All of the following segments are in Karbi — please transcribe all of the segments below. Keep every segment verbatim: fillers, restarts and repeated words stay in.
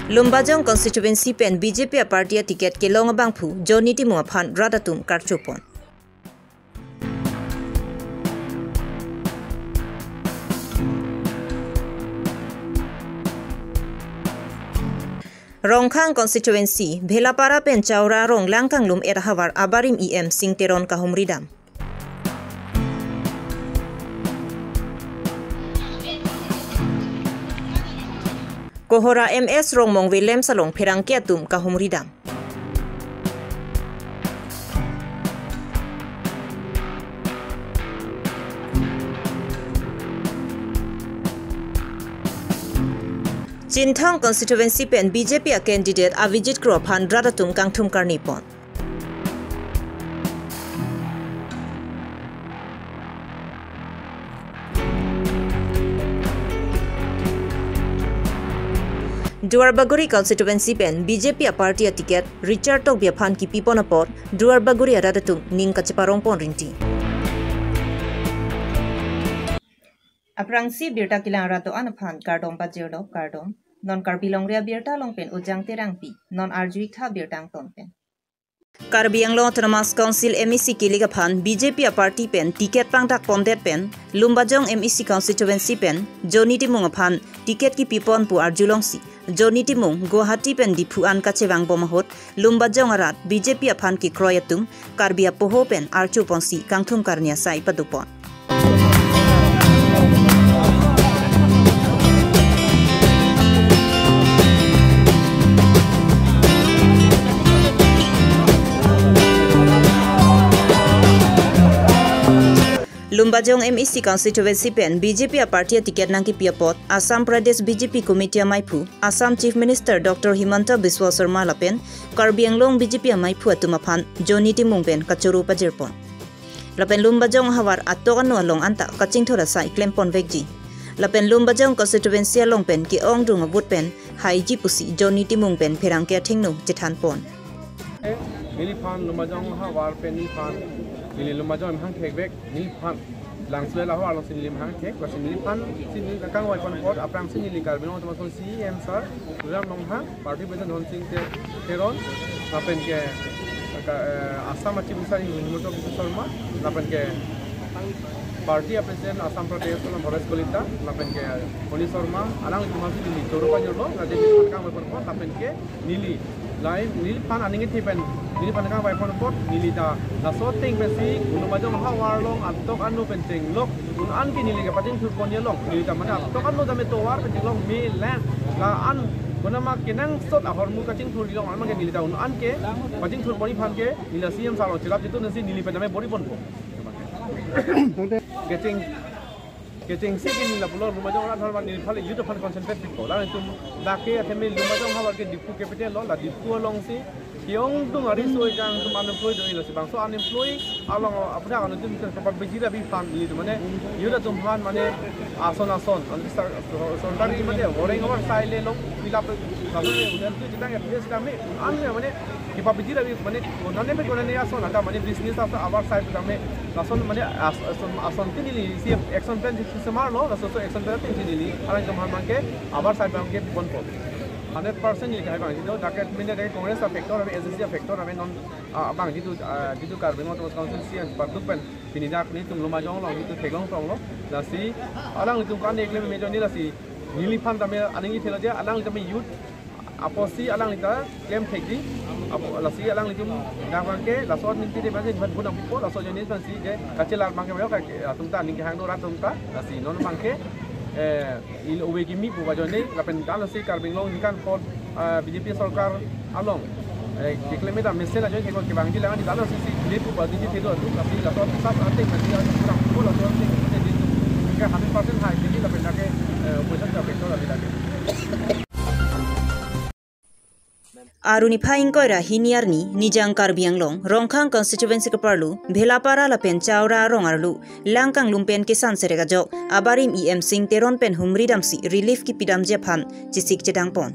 Lumbajong constituency pen B J P a party a ticket kelong abangphu Johnny Timung aphan rat atum karchopon. Rongkhang constituency, Bhelapara pen Chaura Rong Langkanglum et ahavar abarim E M Sing Teron kahumridam. Kohora M S Rongmong Williams along pherangke atum kahumridam. Chinthong constituency pen B J P a candidate Avijit Kro aphan rat atum kangthum karnipon. Duarbagori constituency pen B J P a party a ticket Richard Tokbi aphan kipipon apor Duarbagori arat atum ning kacheparongpon rinti. Aphrangsi birta kelang arat do-an aphan kardom pajirlo, kardom. Non Karbi Longri Abirta along pen Ujang Terangpi, non arju-ik tha birta angton pen. Karbi Anglong Autonomous Council M A C kilik aphan B J P a party pen ticket pangdak pondet pen Lumbajong M A C constituency pen Johnny Timung aphan ticket kipipon pu arjulongsi Johnny Timung Guwahati pen Diphu an kachevangbom ahut Lumbajong arat B J P aphan kekroi atum Karbi apoho pen archuponsi kangthum karni asai padopon. Lumbajong M A C constituency pen B J P a party a ticket nangkipi apot Assam Pradesh B J P committee amaiphu, Assam Chief Minister Doctor Himanta Biswa Sarma lapen Karbi Anglong B J P amaiphu atum aphan Johnny Timung pen kachoro pajirpon. Lapen Lumbajong ahavar atok ano along anta kachingthur asai klemponvekji. Lapen Lumbajong constituency along pen ke-ongdung a-vote pen haiji pusi Johnny Timung pen pherangke athengno chethanpon. Neliphan Lumbajong ahavar pen neliphan, neli Lumbajong hangthekvek, neliphan Langsuel ahavar alongsi neli hangthek, lasi neliphan si neli kangvaiponpon aphrangsi neli Karbi Anglong Autonomous Council C E M sir Tuliram Ronghang, party president Dhon Sing Te-, Teron, lapen ke, ka, eh, Assam a Chief Minister Himanta Biswa Sarma, lapen ke party a president Assam Pradesh Assam Bharat Kalita, lapen ke Moni Sarma, alanglitum aphansi neli choro pajirlo, lapen neli kangvaiponpon, lapen ke neli, lai, neliphan aning kethe pen, neliphan kangvaiponpon, neli ta laso ateng pensi, Lumbajong ahavar along atok ano pen chenglok, un-an ke neli kepachingthurponji along, neli ta mane atok ano tame tovar pen chenglok me lang, la-an, konama kenangsot ahormu kachingthurji along, anke neli ta un-an ke pachingthurponji aphan ke, neli C E M sir along cherap jitu nangsi neli pen tame bor-iponpo. Kecheng, kechengsi ke neli lapulo Lumbajong arat ahavar neliphan le youth aphan concentrate pipo. Latum lake atheme Lumbajong ahavar ke Diphu capital lo, la Diphu alongsi ke-ongdung ariso ejang atum unemployed do-ilo si bangso unemployed along aphuthak anutin kapabejir abiphan nelitum mane youth atum aphan mane ason ason, anu sar-, sar-, sorkar ki mane wareng avar sai le long fill up lalu udah tu kita nggak bisa kami anu ya mane kepabejir abi mane konane pe konane ason ata mane business ata avar sai tame lason mane as-, ason, ason tin neli si action plan si semarlo, laso action plan tin si neli alang kemhan abangke avar sai abangke ponpo. Hundred percent neli kahai abang jitu dak mane dak Congress a factor abi, S S C a factor abi non, ah, abang jitu, ah, jitu Karbi Anglong Autonomous Council si an patuk pen pini dak nelitum Lumbajong along jitu theklong tonglo, lasi alanglitum kan eklem mejo ni lasi neliphan tame aning ithelo je alanglitum youth apotsi alangli ta klemthekji, apo lasi alanglitum dak abangke laso aning tide abangke ban pun apo laso ajoine abangsi ke kachelar abangke mayo ka atum ta aning kehang do rat atum ta lasi non abangke, eh, il ove kimi pu ajoine lapen dalo si Karbi Anglong ningkan apot, eh, B J P sorkar along, eh, keklem ta mesen ajoine thekon kevangji lang dalo si si le pu ba diji thedo atum lasi laso atum sab ate kaji atum kurang pu laso atum ke hundred percent hai diji lapen dak ke, eh, opposition ta factor abi dak ke. Aru niphai ingkoi ra hini arni Nijang Karbi Anglong, Rongkhang constituency keparlo, Bhelapara lapen Chaura Rong arlo, Langkanglum pen kesan serek ajok, abarim E M Sing Teron pen humridamsi relief kipidamji aphan chesik chedangpon.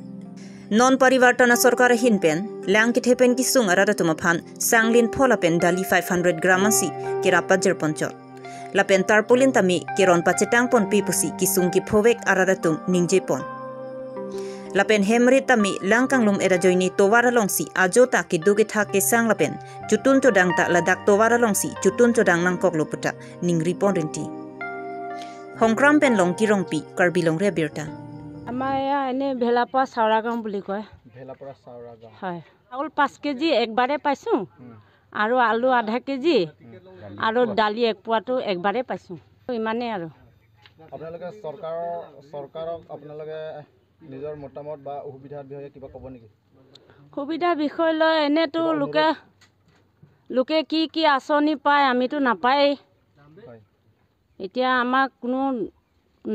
Non Parivartan a sorkar ahin pen, lang kethe pen kesung arat atum aphan, sanglin pho lapen dali five hundred gram ansi kerap pajirponchot. Lapen tarpaulin tame keron pachetangponpe pusi kesung kephovek arat atum ningjepon. Lapen hem rit tame lang kanglum-et ajoine tovar alongsi ajo ta keduk kethak kesang lapen chotun chodang ta ladak tovar alongsi chotun chodang nangkoklo puta ningri pon rinti. Hongkram pen Longki Rongpi, Karbi Longri Abirta. আমাৰ এয়া এনে ভেলাপৰা চাউৰা গাঁও বুলি কয়। ভেলাপৰা চাউৰা গাঁও। হয়। চাউল পাঁচ কেজি একবাৰে পাইছোঁ। হুম। আৰু আলু আধা কেজি। হুম। আৰু দালি এক পোৱাটো একবাৰে পাইছোঁ। ইমানেই আৰু। আপোনালোকে চৰকাৰৰ, চৰকাৰক আপোনালোকে নিজৰ মতামত বা অসুবিধাৰ বিষয়ে কিবা ক'ব নেকি? সুবিধা বিষয় লৈ এনেতো কিবা লোকে, অনুভৱ? লোকে কি কি আঁচনি পায়, আমিতো নাপায়েই। হয়। এতিয়া আমাক কোনো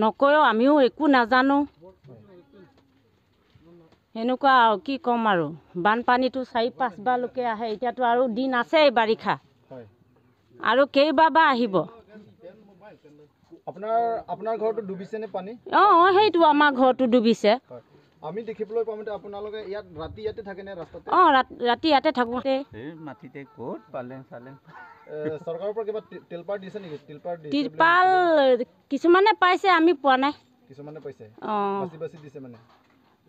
নকয়ও, আমিও একো নাজানো। হয়। সেনেকুৱা আৰু কি ক'ম আৰু, বানপানীটো চাৰি পাঁচবাৰ লোকে আহে, এতিয়াতো আৰু দিন আছেই বাৰিষা। হয়। আৰু কেইবাবা আহিব? আপোনাৰ, আপোনাৰ ঘৰটো ডুবিছে নে পানী? অ, অ, সেইটো আমাৰ ঘৰটো ডুবিছে। হয়। আমি দেখিবলৈ পাওঁ মতে আপোনালোকে ইয়াত ৰাতি ইয়াতে থাকে নে ৰাস্তাতে? অ, ৰাত-, ৰাতি ইয়াতে থাকোঁ। এই মাটিতে ক'ত পালেং চালেং? এ, চৰকাৰৰ পৰা কিবা তি-, তিলপাৰ দিছে নেকি? তিলপাৰ দিছে বুলি তিলপাৰ শুনিছিলোঁ। কিছুমানে পাইছে, আমি পোৱা নাই। কিছুমানে পাইছে? অ। বাচি বাচি দিছে মানে?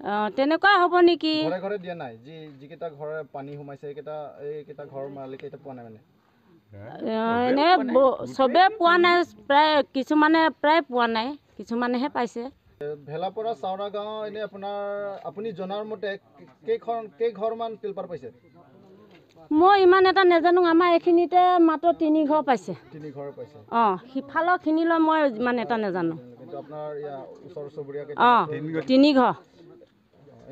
অ, তেনেকুৱা হ'ব নেকি? ঘৰে ঘৰে দিয়া নাই? যি, যিকেইটা ঘৰে পানী সোমাইছে, এইকেইটা, এইকেইটা ঘৰৰ মালিকে এতিয়া পোৱা নাই মানে? অ, এনে ব-, চবে পোৱা নাই, প্ৰায় কিছুমানে প্ৰায় পোৱা নাই, কিছুমানেহে পাইছে। এ, ভেলাপৰা চাউৰা গাঁও এনে আপোনাৰ, আপুনি জনাৰ মতে কেইখন, কেইঘৰমান তিলপাৰ পাইছে? মই ইমান এটা নাজানো, আমাৰ এইখিনিতে মাত্ৰ তিনি ঘৰ পাইছে। তিনি ঘৰ পাইছে। অ, সিফালৰ খিনিলৈ মই ইমান এটা নাজানো। কিন্তু আপোনাৰ ইয়াৰ ওচৰ চুবুৰীয়া কেইটা অ, মাত্ৰ তিনি ঘৰ।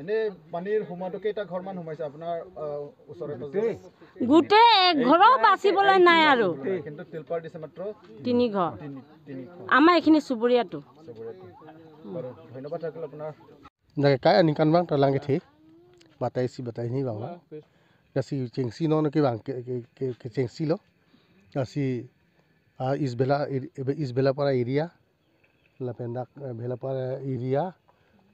এনে পানীৰ সোমোৱাটো কেইটা ঘৰমান সোমাইছে আপোনাৰ, আহ, ওচৰে পাজৰে? গোটেই এক ঘৰো বাচিবলৈ নাই আৰু। কিন্তু তিলপাৰ দিছে মাত্ৰ তিনি ঘৰ। তিনি, তিনি ঘৰ। আমাৰ এইখিনি চুবুৰীয়াটো। চুবুৰীয়াটো। বাৰু, ধন্যবাদ থাকিল আপোনাৰ। Dak kai aningkan bang ta lang kethe. Batai si batai ni bang bang. Lasi chengsi non ke bang ke, ke, ke, kechengsi lo. Lasi, ah, East Bela, East Belapara area. Lapen dak, eh, Bhelapara area,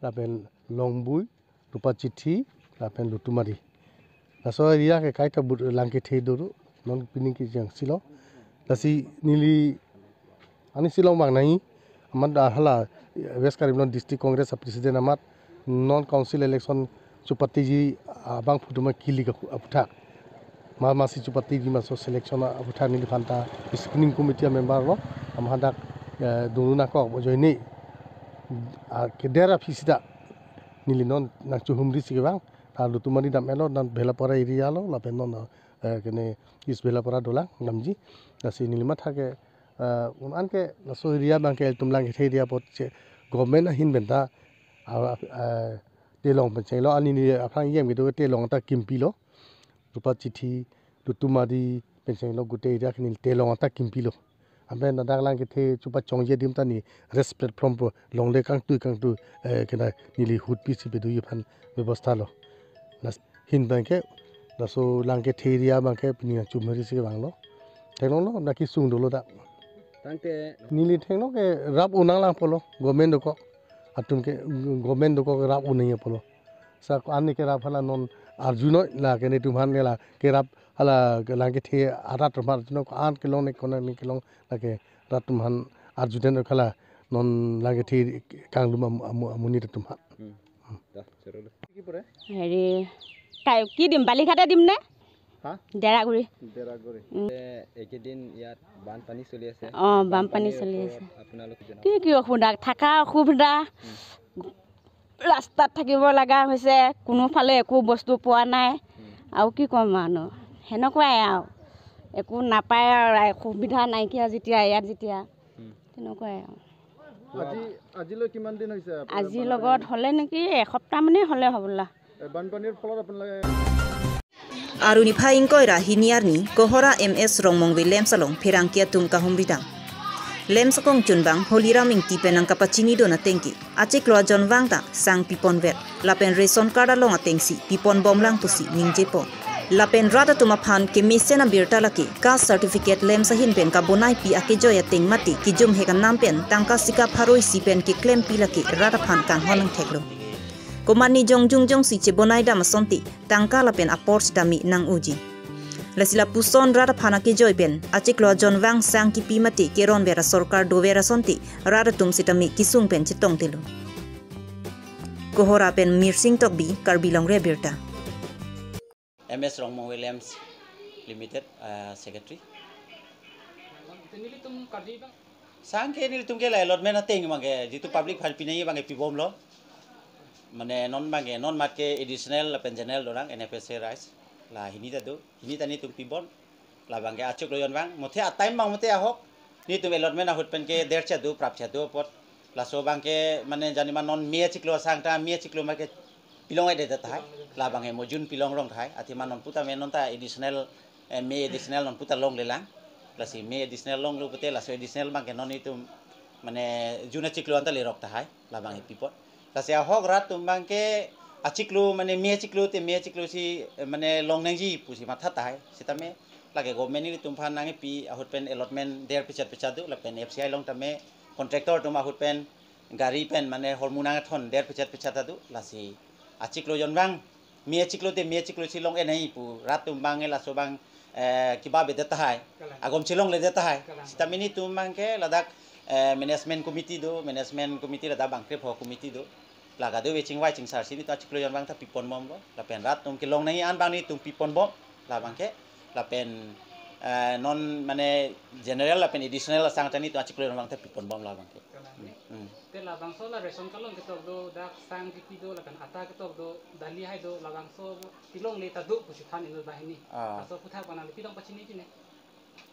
lapen Longbui, Tupachithi, lapen Lutumari. Laso area ke kaita but lang kethe doro, non pining kechengsi lo. Lasi neli, ani si long bang nai, amat hala West Karbi Anglong District Congress a President amat, non council election chupatiji abang phutu ma kili ka aphuthak. Ma masi chupatiji maso selection aphuthak neliphan ta screening committee a member lo. Amat dak, eh, dunu nangkok ajoine, ah, keder aphi sida neli non nangchehumri si kevang. Ah, Lutumari dam-et lo, non Bhelapara area lo, lapen non, eh, kene East Bhelapara dolang damji. Lasi neli matha ke, eh, un-an ke laso area bang ke ilitum lang kethe area apot che government ahin pen ta, ah, ah, telong pen chenglo, ani ni aphrang yem kedo telong ta kimpi lo. Tupachithi, Lutumari pen chenglo, gute area kini telong ta kimpi lo. Ampen ladak lang kethe chupachongji adim ta ni rest platform pu longle kangtui kangtui, eh, kena neli hut pisi pedoji aphan bebosta lo. Lasi hin bang ke, laso lang kethe area bang ke pining chumheri si kevang lo. Theklong lo, na kesung dolo dak. Tangte neli theklong ke rap-o nanglang pulo, government dokok. Atum ke, government dokok rap-o nangji pulo. Sa ko-an ne kerap hala non arjunoi la ke netum aphan ke la kerap hala lang kethe arat atum arjunoi ko-an kelong ne konat ne kelong la ke rat atum aphan arjunoi khala non lang kethe kanglum am-, amu-, amonit atum aphan. Hmm. Dah, seru deh. Ki pore? হেৰি, তাই কি দিম? বালিঘাটে দিম নে? হা? ডেৰাগুৰি। ডেৰাগুৰি। উম। এ, এইকেইদিন ইয়াত বানপানী চলি আছে। অ, বানপানী বানপানীৰ চলি ওপৰত আছে। আপোনালোকে জনাব। কি কি অসুবিধা? থকা অসুবিধা। উম। ৰাস্তাত থাকিব লগা হৈছে, কোনোফালে একো বস্তু পোৱা নাই। উম। আৰু কি ক'ম আৰু, সেনেকুৱাই আৰু। একো নাপায় আৰু, সুবিধা নাইকিয়া যেতিয়া, ইয়াত যেতিয়া। উম। তেনেকুৱাই আৰু। আজি, আজিলৈ কিমান দিন হৈছে আপোনালোকে আজি বানপানী লগত হ'লে নেকি এসপ্তাহ মানেই হ'লে হ'বলা। এ, বানপানীৰ ফলত আপোনালোকে Aruni phai ingkoi ra hini arni, Kohora M S Rongmongve LAMPS along pherangke atum kahumri dam. LAMPS akongchunbang Holiram Ingti pen nangkapachini dun ateng ke, achiklo ajon vang ta sang pipon vet, lapen ration card along atengsi pipon bomlang pusi ningje pon. Lapen rat atum aphan kemesen abirta lake, caste certificate LAMPS ahin pen kabonai pi akejoi ateng mate kejum hek anam pen tangka sika pharo isi pen keklem pi lake rat aphan kanghon nangtheklo. Komatne jongjung jongsi chebonai dam asonte, tangka lapen apor sitame nang-oji. Lasi lapuson rat aphan akejoi pen, achiklo ajon vang sang kipi mate keron ver asorkar dover asonte, rat atum sitame kesung pen chetongtelo. Kohora pen Mirsing Tokbi, Karbi Longri Abirta. M S Rongmong Williams Limited, uh, Secretary. Nelitum Karbi bang. Sangke nelitum ke la allotment ateng bangke jitu public aphan pinai bangke pibomlo. Mane non bangke non mat ke additional lapen general dorang N F S A rice. La hini ta do, hini ta nelitum pibom. Labangke achiklo jonvang, muthe a-time bang muthe ahok. Nelitum allotment ahut pen ke der chadu, prap chadu apot. Laso bangke mane jani ma non me achiklo asang ta, me achiklo ma ke pilong-edet tahai. Labangke mo jun pilong rong tahai. Athema non puta me non ta additional, eh, me additional non puta longlelang. Lasi me additional longlo pute laso additional bangke non nelitum mane jun achiklo anta lerok tahai. Labangke pipon. Lasi ahok rat atum bangke achiklo mane me achiklo te me achiklo si, eh, mane long nangji pusi matha tahai. Sitame lake government nelitum aphan nangkepi ahut pen allotment der pechat pechat do lapen F C I along tame contractor atum ahut pen gari pen mane hormu nangthon der pechat pechat ta do. Lasi achiklo jonvang me achiklo te me achiklo si long-e nai pu rat atum bangke laso bang, eh, kiba bedet tahai. Kalang. Agom chelongledet tahai. Kalang. Sitame nelitum bangke ladak, eh, management committee do, management committee ladak bangkrepho committee do. La kadokave chingvai chingsar si nelitum achiklo jonvang ta piponbomlo. Lapen rat atum kelong nangji an bang nelitum piponbom. Labangke lapen, eh, non mane general lapen additional asang ta nelitum achiklo jonvang ta piponbom labangke. Kalang. Hmm. Te labangso la ration card along ketok do, dak sang kipi do, lapen atta ketok do, dali hai do, labangso pilongle ta do pusi than inut banghini. Ah. Laso aputhak aphan nangli pidong pachini chini.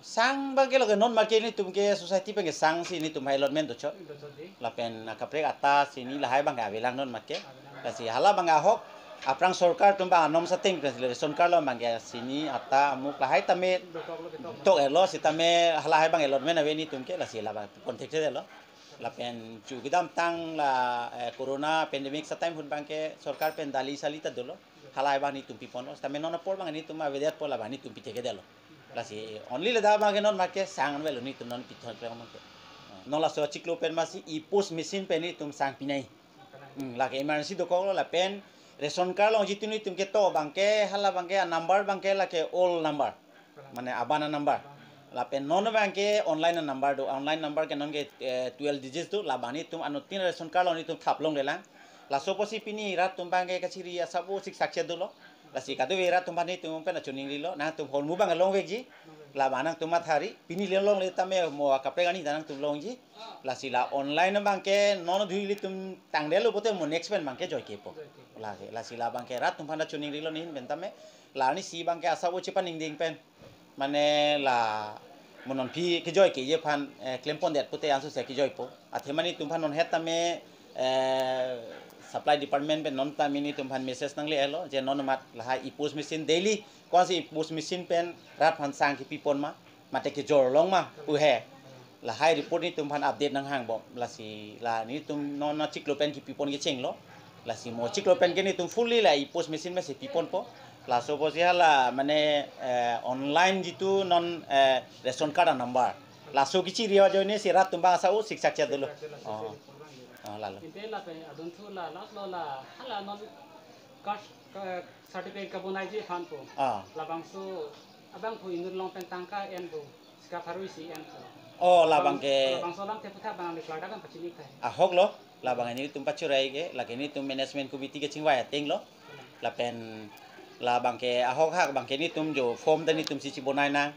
Sang bangke lake non mat ke nelitum ke society pen ke sang si nelitum hai allotment dochot. Dochot di. Lapen akaprek atta sini lahai bangke avelang non mat ke. Avelang. Lasi hala bangke ahok aphrang sorkar atum bang anom sateng pen ration card along bangke sini atta amuk lahai tame Dokok lo ketok. Tok-etlo sitame halahai bang allotment ave nelitum ke lasi la bang pon thekthedetlo. Lapen chu kedamtang la, eh, corona pandemic sa time ahut bangke sorkar pen dali sali ta dolo. Halahai bang nelitum piponlo. Sitame non apor bang nelitum avedet apot la bang nelitum pithekthedetlo. Lasi only ladak bangke non mat ke sang avelo nelitum non pithon plang bangke. Non laso achiklo pen masi e-POS machine pen nelitum sang pinai. Hmm, lake emergency dokoklo lapen ration card along jitu nelitum ketok bangke hala bangke a-number bangke lake old number. Mane aban a-number. Lapen non bangke online a-number do. Online number ke non ke, eh, twelve digits do. Labang nelitum anuttin ration card along nelitum thap longlelang. Laso apotsi pini rat atum bangke kachiri asap o siksak che dolo. Lasi kadokave rat atum aphan nelitum pen achuning lilo. Nangtum hormu bang longvekji. Labang nangtum mathari. Pini le longle tame mo akaprek arni ta nangtum longji. Lasi la online bangke non dui ilitum tangdetlo pute mo next pen bangke joike po. Joike. Lake, lasi la bangke rat atum aphan achuning lilo nelitum pen tame. La arnisi bangke asap o chepaningding pen. Mane la mo non aphi kejoikeji aphan, eh, klempondet pute ansose kejoipo. Athema nelitum aphan non het tame, eh, supply department pen non tame nelitum aphan message nangle-etlo. Je non mat lahai e-POS machine daily. Ko-ansi e-POS machine pen rat aphan sang kipipon ma. Mate kejor long ma pu he. Lahai report nelitum aphan update nanghang bom. Lasi la nelitum non achiklo pen kipipon kechenglo. Lasi mo achiklo pen ke nelitum fully la e-POS machine masi piponpo. Laso apotsi hala mane, eh, online jitu non, eh, ration card a-number. Laso kechiri ajoine si rat atum bang asap o siksak che dolo. Oh. Oh, lalo. Inte lapen adunthu la last lo la hala non caste, eh, certificate kabonaiji aphan po. Ah. Labangso abangphu inut along pen tangka en po. Sika pharo isi en po. Oh, labang ke. Labangso alamthe aputhak bang le klardak kan pachini thai. Ahoklo, labang nelitum pachirai ke, lake nelitum management committee kechingvai atenglo. Lapen labangke ahok hak bangke nelitum jo form ta nelitumsi chibonai nang.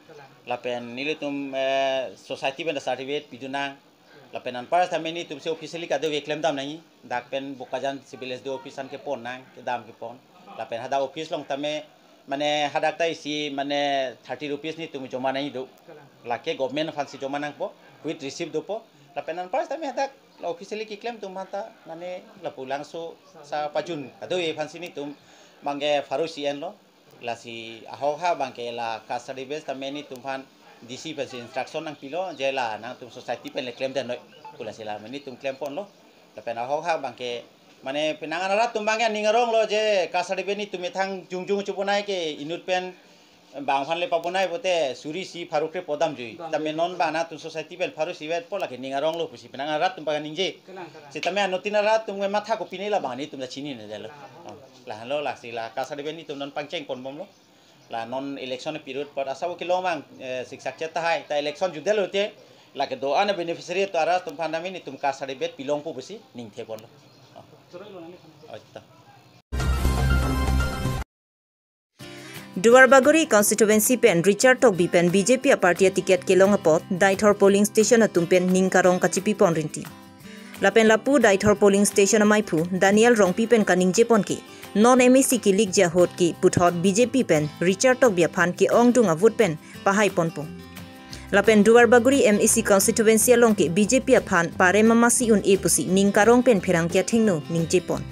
Lapen nelitum, eh, society pen ta certificate pidun nang. Lapen anpar tame nelitumsi officially kadokave klemdam nangji. Dak pen Bokajan civil S D O office an kepon nang, kedam kepon. Lapen hadak office along tame, mane hadak ta isi, mane thirty rupees nelitum joma nangji do. Lake government aphansi joma nangpo, with receipt dopo. Lapen anpar tame hadak la officially keklem atum aphanta, mane lapu Langso sa pajun kadokave aphansi nelitum bangke pharo isi enlo. Lasi ahok ha bangke la caste certificate tame nelitum aphan D C pensi instruction nangpilo, je la nangtum society pen le klemdetnoi pu. Lasi la nelitum klemponlo. Lapen ahok ha bangke mane penang an arat atum bangke aning aronglo je caste certificate nelitum methang jongjong chobonai ke inut pen bang aphan le pabonai pute suri isi pharo kre-po damjui. Damjui. Tame non bang nangtum society pen pharo isi vetpo lake ning aronglo pusi penang an arat atum bangke ningje. Kalang, kalang. Sitame anuttin arat atum ke matha kopine la bang nelitum ta chininedetlo. Kalang. Oh. Lahenlo lasi la caste certificate nelitum non pangchengponbomlo. La non election period apot asap o kelong bang, eh, siksak che tahai. Ta election jutdetlo te lake do-an beneficiary atum arat atum aphan tame nelitum caste certificate pilongpo pusi ningtheponlo. Oh. Duarbagori constituency pen Richard Tokbi pen B J P a party a ticket kelong apot Deithor polling station atum pen ning karong kachipi pon rinti. Lapen lapu Deithor polling station amaiphu Daniel Rongpi pen kaningjepon ke non M A C kilik ja hot ke puthot B J P pen Richard Tokbi aphan ke-ongdung a vote pen pahai ponpo. Lapen Duarbagori M A C constituency along ke B J P aphan parem amasi un-e pusi ning karong pen pherangke athengno ningjepon.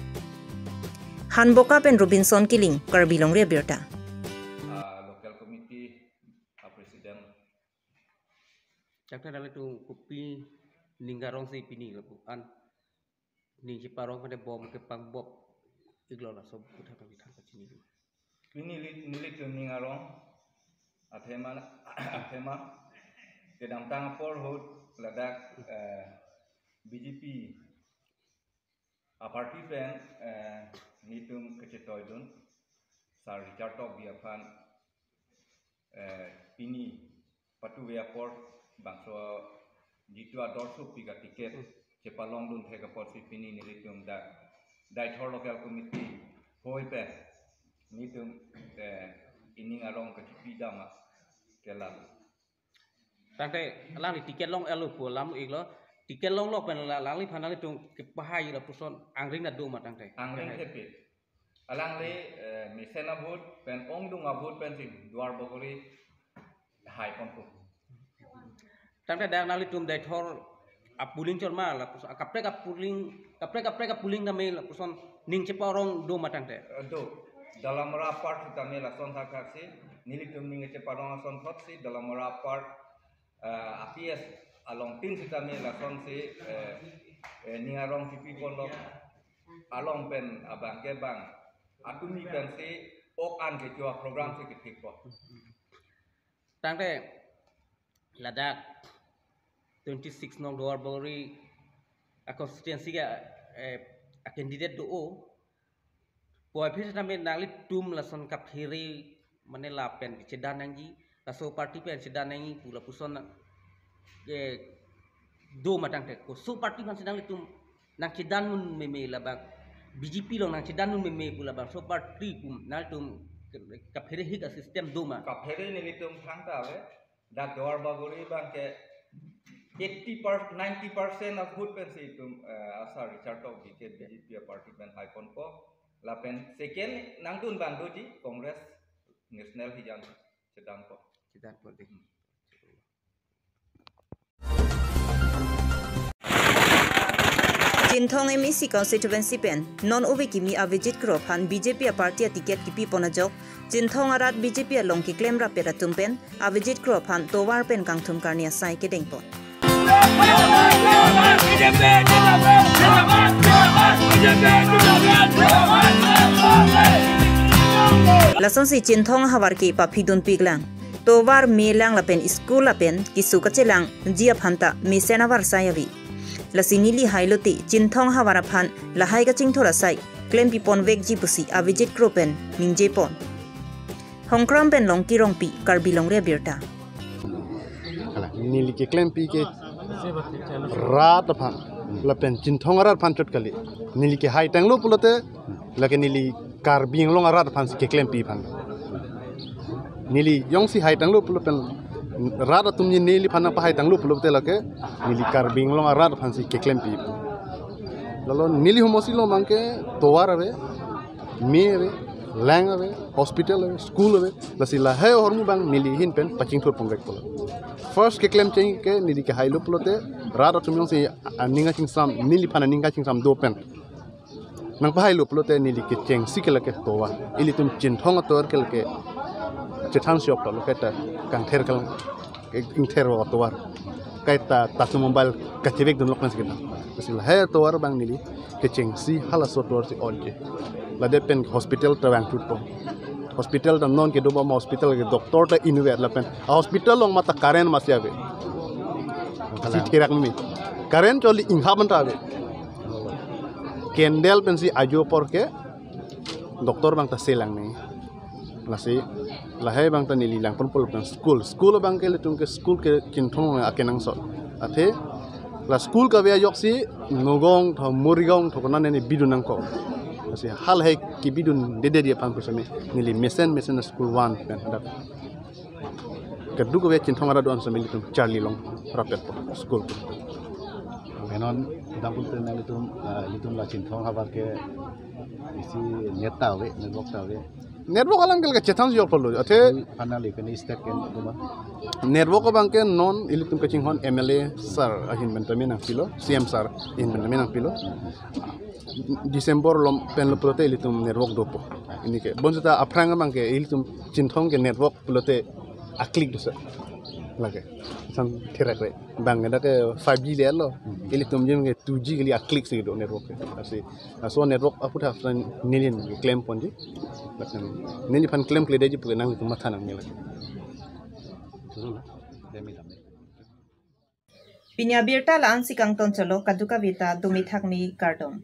Hanboka pen Robinson Killing, Karbi Longri Abirta. Ah, local committee, ah, president. Chakta dali tu kopi ning karong si pini lapu an ning cheparong pada bom ke pangbop iglo laso puthot kami thang kachini. Pini neli, nelitum ning arong athema, athema kedamtang apor ahut ladak, eh, B J P a party pen, eh, nelitum kachetoidun Sir Richard Tokbi aphan, eh, pini patuve apor bangso jitu ador supi ka ticket chepalongdun thek apotsi pini nelitum dak Deithor local committee hoi pen nelitum, eh, ining arong kachipi dam a kelal. Tangte alangli ticket long elo pu alam iglo, ticket long lok pen la-, alangliphan nanglitum kepahai lapuson angring na doma tangte. Angring thepi. Alangli, eh, mesen a vote pen ongdung a vote pensi Duarbagori hai ponpo. Tangte dak nanglitum Deithor a polling chot ma lapuson, a kaprek a polling, kaprek kaprek a polling tame lapuson ning cheparong doma tangte. Eh, do. Dolamara apart sitame lason thakthak si nelitum ning cheparong asonthot si Dolamara apart, eh, a P S along tin sitame lasonsi, eh, eh, ning arong chipi ponlo along pen abang ke bang atumi pensi ok an kecho a program si kethikpo. Tangte ladak twenty six nong Duarbagori a constituency ke, eh, a candidate do-o. Puvoiphit sitame nanglitum lason kaphere mane lapen chedan nangji, laso party pen chedan nangji pu lapuson, eh, doma tangte koso party aphansi nanglitum nangchedan un meme labang B J P along nangchedan un meme pu labangso party pu nanglitum kaphere hik a system doma. Kaphere nelitum thangta ave. Dak Duarbagori abang ke eighty per, ninety percent a vote pensi itum, eh, a Sir Richard Tokbi ke B J P a party pen hai ponpo. Lapen second nangdun abang doji Congress National hijan chedanpo. Chedanpo dei. Chinthong M A C constituency pen non ove kimi Avijit Kro aphan B J P a party a ticket kipi pon ajok, Chinthong arat B J P along keklem rapet atum pen Avijit Kro aphan tovar pen kangthum karni asai kedengpon. Lasonsi Chinthong ahavar ke paphidun piklang. Tovar, melang lapen school lapen keso kachelangji aphan ta mesen avarsai ave. Lasi neli hailote Chinthong ahavar aphan lahai kachingthur asai klempi ponvekji pusi Avijit Kro pen ningjepon. Hongkram pen Longki Rongpi, Karbi Longri Abirta. Hala, neli keklempi ke rat aphan, lapen Chinthong arat aphan chot kali. Neli kehai tanglo pulote, lake neli Karbi Anglong arat aphansi keklempi aphan. Neli jongsi hai tanglo pulo pen rat atum neliphan nangpahai tanglo pulote lake neli Karbi Anglong arat aphansi keklempi aphan. Lalo neli homosi along abang ke tovar ave, me ave, lang ave, hospital ave, school ave, lasi lahai ahormu abang neli ahin pen pachingthur ponvekpo. First keklem cheng ke neli kehailo pulote rat atum jongsi aning kachingsam, neliphan aning kachingsam do pen nangpahailo pulote neli kechengsi ke lake tovar. Ilitum Chinthong atovar ke lake chethan siok ta lake ta kangther kalang, ingther atovar. Kaita tasu mobile kachevekdun lok nang si kedam. Lasi lahai atovar abang neli kechengsi halaso atovar si onji. Lade pen hospital ta vangthupo. Hospital ta non kedo bom hospital ke doctor ta inutvet lapen a hospital along mate current masi ave. Kasi thirak ni. Current choli inghap manta ave. Candle pensi ajo apor ke doctor abang ta selang ni. Lasi lahai abang ta neli langponpo lapen school. School abang ke ilitum ke school ke Chinthong akenangsot. Athe La school kave ajoksi Nagaon tho Morigaon tho konane neli bidun nangkok. Lasi halahei kebidunde dei aphan pusitame neli mesen mesen school one pen hadak keduk kave Chinthong arat do-an sitame ilitum charli long rapetpo school. Menon dampun pen nelitum, ah, ilitum la Chinthong havar ke isi net ta ave, network ta ave. Network alam ke chethan jok palo. Athe Finally, kani step ken duma. Network abang ke non ilitum kachinghon M L A sir ahin pen tame nangpilo, C M sir ahin pen tame nangpilo. December lom pen lo pulote ilitum network dopo. Pini ke bonseta aphrang abang ke ilitum Chinthong ke network pulote aklik do sir. Lake. San thirak re. Bang ke dak ke five G le lo. Ilitum jim ke two G kali aklik si do network ke. Lasi laso network aputhak neli klem ponji. Neli aphan klemkledetji pu ke nangtum matha nangne lake. Pini abirta la-an si kangton cholo, kadokave ta dumi thakmi kardom.